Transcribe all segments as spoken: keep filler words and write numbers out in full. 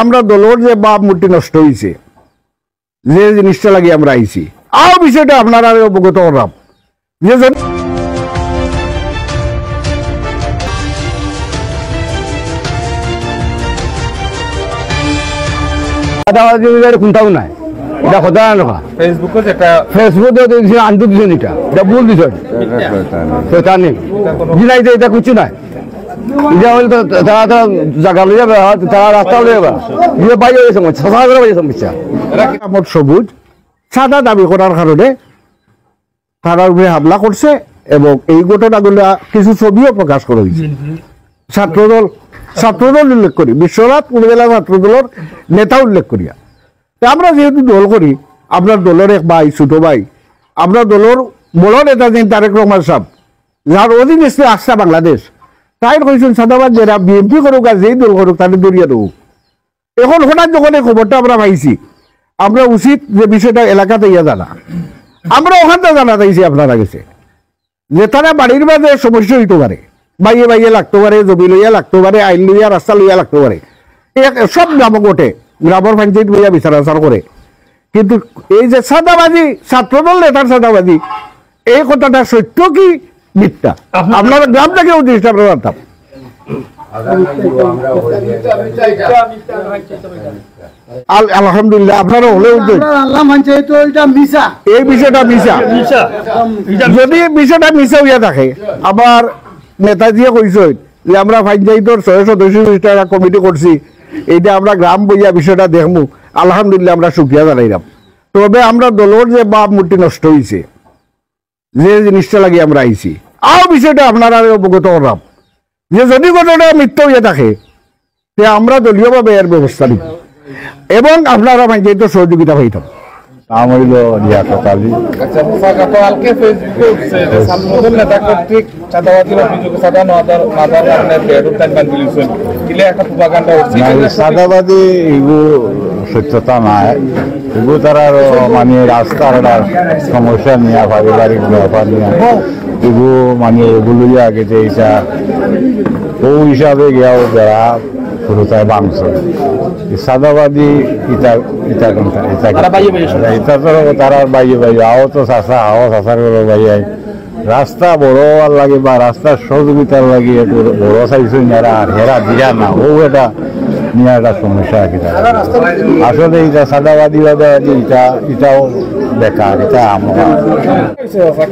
আমরা দলর যে ভাবমূর্তি নষ্ট অইছে, যে জিনিসটা লাগি আমরা আইছি, আও বিষয়টা আপনারারে অবগত করলাম যে যদি চাঁদাবাজি অইবার কুন্তাও নাই, ইটা কথা না। Facebook-ও যেটা Facebook-ও তো দিছে, আন্দুক দিছে ইটা, ইটা ভুল দিছে। শয়তানি। জি না, ইটা, ইটা কিচ্ছু নাই। ইটা অইলে তো তারা তো জাগা লইয়া বা, তারা রাস্তা লইয়া বা। ইয়ে বাইরে অইছে সমস্যা, সাদা করে বাইরে সমস্যা। আমার সবুজ সাদা দাবি করার কারণে তারার উপরে হামলা করছে এবং এই ঘটনাগুলা কিছু ছবিও প্রকাশ করা অইছে। ছাত্রদল, ছাত্রদল উল্লেখ করি, বিশ্বনাথ উপজেলা ছাত্রদলর নেতা উল্লেখ করিয়া। তে আমরা যেহেতু দল করি, আপনার দলর এক ভাই, ছোট ভাই, আপনার দলর বড় নেতা যিনি তারেক রহমান সাহেব, যার অধীনস্থ আস্তা বাংলাদেশ, তাইন কইছইন চাঁদাবাজ যেরা বিএনপি করুক আর যেই দল করুক, তারে ধরিয়া দেউক। এখন হঠাৎ যখন এই খবরটা আমরা পাইছি, আমরা উচিত যে বিষয়টা এলাকাত আইয়া জানা, আমরা অখানতা জানাত আইছি আপনারার গেছে যে তারা বাড়ির মাঝে সমস্যা অইতো পারে, বাইয়ে বাইয়ে লাগতো পারে, জমি লইয়া লাগতো পারে, আইন লইয়া, রাস্তা লইয়া লাগতো পারে, এ সব গ্রামো ঘটে, গ্রামর পঞ্চায়েত বইয়া বিচার আচার করে। কিন্তু এই যে চাঁদাবাজি, ছাত্রদল নেতার চাঁদাবাজি, এই কথাটা সত্য কি মিথ্যা? আপনার গ্রাম থেকে উদ্দেশ্যে আমরা জানতাম। আল-, আলহামদুলিল্লাহ, আপনারা হলে উদ্যোগ। আমরা আল্লাহ মানছে তো এটা মিছা। এই বিষয়টা মিছা। মিছা। যদি বিষয়টা মিছা হইয়া থাকে, আমার নেতাজিয়ে কইছইন যে আমরা পঞ্চায়েতর ছয় সদস্য বিশিষ্ট একটা কমিটি করছি, এইটা আমরা গ্রাম বইয়া বিষয়টা দেখমু। আলহামদুলিল্লাহ, আমরা শুকরিয়া জানাইলাম। তবে আমরা দলর যে ভাবমূর্তি নষ্ট হইছে, যে জিনিসটা লাগি আমরা আইছি, আও বিষয়টা আপনারারে অবগত করলাম যে যদি ঘটনা মিথ্যা হইয়া থাকে, তে আমরা দলীয়ভাবে এর ব্যবস্থা নিব এবং আপনারা পঞ্চায়েতর সহযোগিতা পাইতাম। নাম হইল লিয়াকত আলী। আচ্ছা, মুসা, গতকালকে Facebook-এ উঠছে যে ছাত্রদল নেতা কর্তৃক চাঁদাবাজির অভিযোগে চাঁদা না দেওয়ার, না দেওয়ার কারণে বেআইনি টাইম বান্ধি দিয়েছেন। কিলে একটা প্রোপাগান্ডা হচ্ছে। না, এই চাঁদাবাজি এগু সত্যতা নাই। এগু তারার মানে রাস্তার একটা সমস্যা নিয়া, পারিবারিক ব্যাপার নিয়া। এগু মানে এগু লইয়া আগে যে এটা ও হিসাবে গিয়াও যারা শুরুতায় বাংশ। এই চাঁদাবাজি ইটা, ইটা কোনটা? ইটা তারা বাইয়ে বাইয়ে শুরু। ইটা তো তারা বাইয়ে বাইয়ে, আও তো চাচা, আও চাচার ঘরর বাইয়ে। রাস্তা বড় হওয়ার লাগি বা রাস্তার সহযোগিতার লাগি একটু বড় চাইছইন যারা, আর হেরা দিরা না, ও এটা নিয়ে একটা সমস্যা আর কি তারা। আসলে এটা চাঁদাবাজি বাদে ইটা, ইটাও বেকার, ইটা আমরা।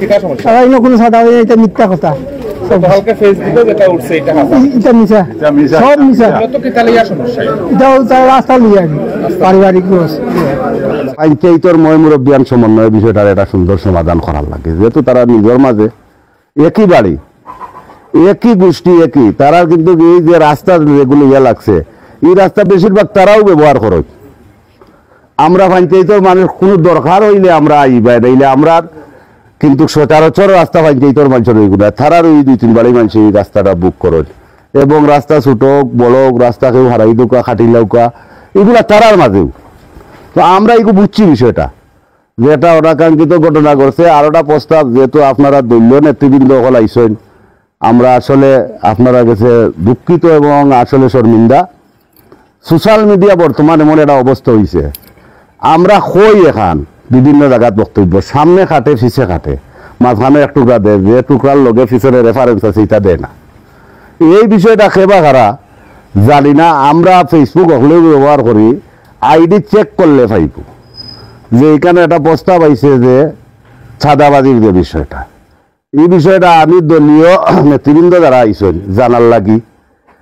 কিতা সমস্যা? তারা ইনো কোনো চাঁদাবাজি, এটা মিথ্যা কথা। গতকালকে Facebook-এ যেটা উঠছে, এটা হাছা? এটা মিছা। এটা মিছা। সব মিছা। এটা তো কিতা লইয়া সমস্যা? এটাও তার রাস্তা লইয়া আর কি, পারিবারিক রোষ। পঞ্চায়েতর ময় মুরব্বিয়ান সমন্বয়ে বিষয়টার একটা সুন্দর সমাধান করার লাগে, যেহেতু তারা নিজের মাঝে একই বাড়ি, একই গোষ্ঠী, একই, তারা কিন্তু এই যে রাস্তা যেগুলো ইয়া লাগছে, এই রাস্তা বেশিরভাগ তারাও ব্যবহার করে। আমরা পঞ্চায়েতর মানুষ কোনো দরকার হইলে আমরা আইবায়, নাইলে আমরা কিন্তু সচরাচর রাস্তা পঞ্চায়েতর মানুষের ওইগুলা, তারার ওই দুই তিন বাড়ি মানুষ এই রাস্তাটা বুক করে। এবং রাস্তা ছোট হোক, বড় হোক, রাস্তা কেউ হারাই দৌকা, খাটি লাউকা, এগুলা তারার মাঝেও। তো আমরা এগু বুঝছি বিষয়টা, যে এটা অনাকাঙ্ক্ষিত ঘটনা ঘটছে। আর ওটা প্রস্তাব, যেহেতু আপনারা দলীয় নেতৃবৃন্দ সকল আইসেন, আমরা আসলে আপনারা গেছে দুঃখিত এবং আসলে শর্মিন্দা। সোশ্যাল মিডিয়া বর্তমান এমন একটা অবস্থা হইছে, আমরা কই এখান বিভিন্ন জায়গাত বক্তব্য, সামনে কাটে, পিছে কাটে, মাঝখানে এক টুকরা দেয়, যে টুকরার লগে পিছনে রেফারেন্স আছে, এটা দেয় না। এই বিষয়টা কেবা কারা জানি না। আমরা Facebook হকলেও ব্যবহার করি, আইডি চেক করলে পাইব যে এখানে একটা প্রস্তাব আইছে যে চাঁদাবাজির যে বিষয়টা, এই বিষয়টা আমি দলীয় নেতৃবৃন্দ যারা আইসেন জানার লাগি,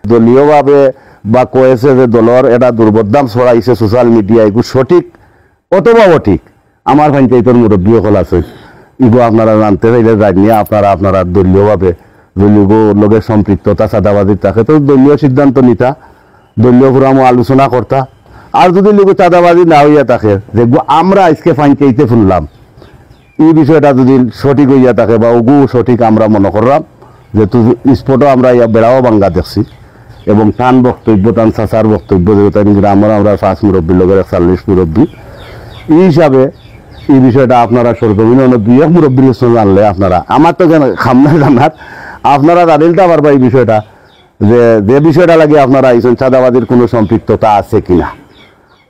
দলীয়ভাবে বা কয়েছে যে দলর এটা দুর্বদনাম ছড়াইছে সোশ্যাল মিডিয়ায়, এগু সঠিক অথবা অঠিক, আমার পঞ্চায়েতর মুরব্বী সকল আছে, এগু আপনারা জানতে চাইলে জানিয়ে আপনারা, আপনারা দলীয়ভাবে যদি এগু লগে সম্পৃক্ততা চাঁদাবাজির থাকে, তো দলীয় সিদ্ধান্ত নিতা, দলীয় ফোরামও আলোচনা করতা। আর যদি এগু চাঁদাবাজি না হইয়া থাকে, যে এগু আমরা আজকে পঞ্চায়েতে শুনলাম, এই বিষয়টা যদি সঠিক হইয়া থাকে বা ওগু সঠিক আমরা মনে করলাম, যেহেতু স্পটও আমরা ইয়া বেড়াও ভাঙ্গা দেখছি এবং তান বক্তব্য, তান চাচার বক্তব্য, যেহেতু আমি গ্রামের আমরা পাঁচ মুরব্বীর লগে একচল্লিশ মুরব্বী, এই হিসাবে এই বিষয়টা আপনারা সরজমিনে অন্য দুই এক মুরব্বীর কাছে জানলে আপনারা, আমার তো জানা, খামনা জানার, আপনারা জানিলতা পারবা এই বিষয়টা। যে, যে বিষয়টা লাগি আপনারা আইছেন, চাঁদাবাজির কোনো সম্পৃক্ততা আছে কিনা।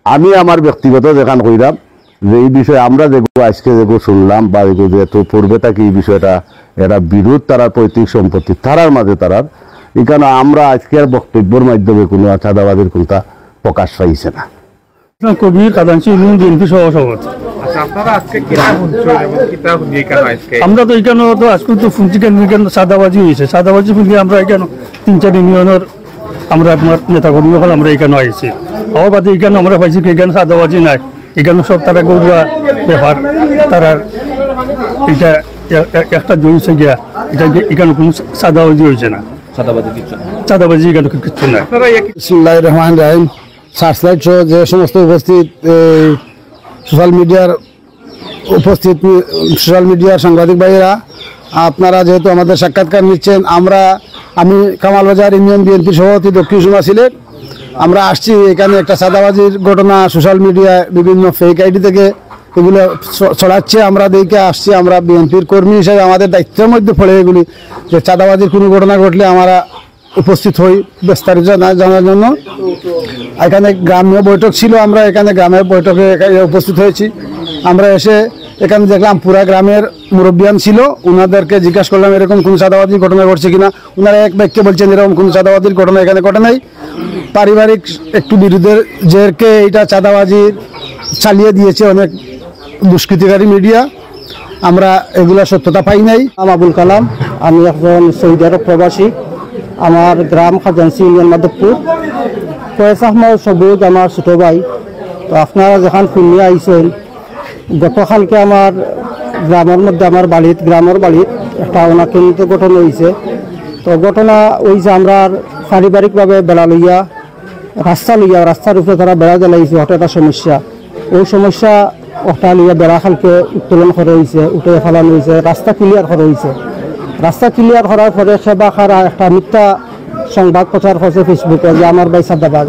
আমি আমার ব্যক্তিগত যেখান কইরাম যে এই বিষয়ে আমরা যেগু আজকে যেগু শুনলাম বা এগু যেহেতু পূর্বে থাকি এই বিষয়টা এরা বিরোধ তারার পৈতৃক সম্পত্তি তারার মাঝে তারার, এখানে আমরা আজকের বক্তব্যর মাধ্যমে কোনো চাঁদাবাজির কোনটা প্রকাশ পাইছে না। কবির কাদানসি ইউনিয়ন বিএনপি সহ সভাপতি। আচ্ছা, আপনারা আজকে কিতা শুনছেন এবং কিতা নিয়ে এখানে আজকে? আমরা তো এখানে তো আজকে তো শুনছি কেন, এখানে চাঁদাবাজি হয়েছে, চাঁদাবাজি শুনছি আমরা এখানে তিন চার ইউনিয়নের আমরা আপনার নেতাকর্মী হল আমরা এখানে আইছি। আমার বাদে এখানে আমরা পাইছি কি এখানে চাঁদাবাজি নাই, এখানে সব তারা গরুয়া ব্যাপার, তারার এটা এ-, এ-, একটা জমিছে গিয়া, এটা কি-, এখানে কোনো চাঁদাবাজি হয়েছে না, চাঁদাবাজি কিচ্ছু না। চাঁদাবাজি এখানে কিচ্ছু নাই। আপনারা এক বিসমিল্লাহির রহমানির রহিম। সার্চ লাইট সহ যে সমস্ত উপস্থিত এই সোশ্যাল মিডিয়ার উপস্থিত সোশ্যাল মিডিয়ার সাংবাদিক ভাইয়েরা, আপনারা যেহেতু আমাদের সাক্ষাৎকার নিচ্ছেন, আমরা আমি কামালবাজার ইউনিয়ন বিএনপি সভাপতি দক্ষিণ সুরমা সিলেট। আমরা আসছি এখানে একটা চাঁদাবাজির ঘটনা সোশ্যাল মিডিয়ায় বিভিন্ন ফেক আইডি থেকে এগুলো ছ- ছড়াচ্ছে, আমরা দেখে আসছি। আমরা বিএনপির কর্মী হিসেবে আমাদের দায়িত্বের মধ্যে পড়ে এগুলি, যে চাঁদাবাজির কোনো ঘটনা ঘটলে আমরা উপস্থিত হই বিস্তারিত জানা- জানার জন্য। এখানে গ্রামীয় বৈঠক ছিল, আমরা এখানে গ্রামের বৈঠকে এখানে উপস্থিত হয়েছি। আমরা এসে এখানে দেখলাম পুরা গ্রামের মুরব্বিয়ান ছিল, ওনাদেরকে জিজ্ঞাসা করলাম এরকম কোনো চাঁদাবাজির ঘটনা ঘটছে কিনা। ওনারা এক বাক্যে বলছেন এরকম কোনো চাঁদাবাজির ঘটনা এখানে ঘটে নাই। পারিবারিক একটু বিরোধের জেরকে এটা চাঁদাবাজি চালিয়ে দিয়েছে অনেক দুষ্কৃতিকারী মিডিয়া। আমরা এগুলা সত্যতা পাই নাই। নাম আবুল কালাম, আমি একজন সৌদি আরব প্রবাসী। আমার গ্রাম খাজানসি ইউনিয়ন মাধবপুর। ফয়েজ আহমদ সবুজ আমার ছোট ভাই। তো আপনারা যেখান শুনিয়া আইছেন, গতকালকে আমার গ্রামের মধ্যে আমার বাড়িত, গ্রামের বাড়িত একটা অনাকাঙ্ক্ষিত ঘটনা হয়েছে। তো ঘটনা হয়েছে আমরা পারিবারিকভাবে বেড়া লইয়া, রাস্তা লইয়া, রাস্তার উপরে তারা বেড়া জ্বালাইছে, ওটা একটা সমস্যা। ওই সমস্যা ওটা লইয়া বেড়া কালকে উত্তোলন করা হয়েছে, উঠে ফেলানো হয়েছে, রাস্তা ক্লিয়ার করা হয়েছে। রাস্তা ক্লিয়ার করার পরে খেবা খারা একটা মিথ্যা সংবাদ প্রচার করছে ফেসবুকে যে আমার ভাই চাঁদাবাজ।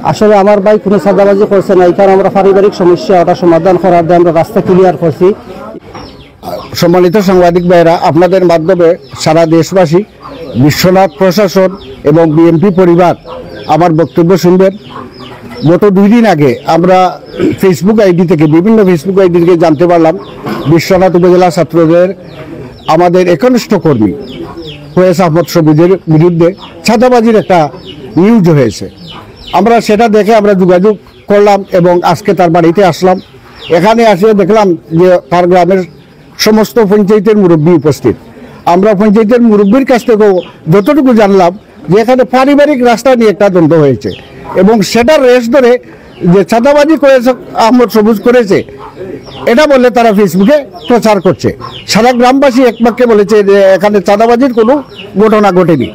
আসলে আমার ভাই কোনো চাঁদাবাজি করছে না, এখানে আমরা পারিবারিক সমস্যা ওটা সমাধান করার দিয়ে আমরা রাস্তা ক্লিয়ার করছি। সম্মানিত সাংবাদিক ভাইরা, আপনাদের মাধ্যমে সারা দেশবাসী, বিশ্বনাথ প্রশাসন এবং বিএনপি পরিবার আমার বক্তব্য শুনবেন। গত দুই দিন আগে আমরা ফেসবুক আইডি থেকে, বিভিন্ন ফেসবুক আইডি থেকে জানতে পারলাম বিশ্বনাথ উপজেলা ছাত্রদের আমাদের একনিষ্ঠ কর্মী ফয়েজ আহমদ সবুজের বিরুদ্ধে চাঁদাবাজির একটা নিউজ হয়েছে। আমরা সেটা দেখে আমরা যোগাযোগ করলাম এবং আজকে তার বাড়িতে আসলাম। এখানে আসে দেখলাম যে তার গ্রামের সমস্ত পঞ্চায়েতের মুরব্বী উপস্থিত। আমরা পঞ্চায়েতের মুরব্বীর কাছ থেকেও যতটুকু জানলাম যে এখানে পারিবারিক রাস্তা নিয়ে একটা দ্বন্দ্ব হয়েছে এবং সেটার রেশ ধরে যে চাঁদাবাজি করেছে, আহমদ সবুজ করেছে, এটা বলে তারা ফেসবুকে প্রচার করছে। সারা গ্রামবাসী এক বাক্যে বলেছে যে এখানে চাঁদাবাজির কোনো ঘটনা ঘটেনি।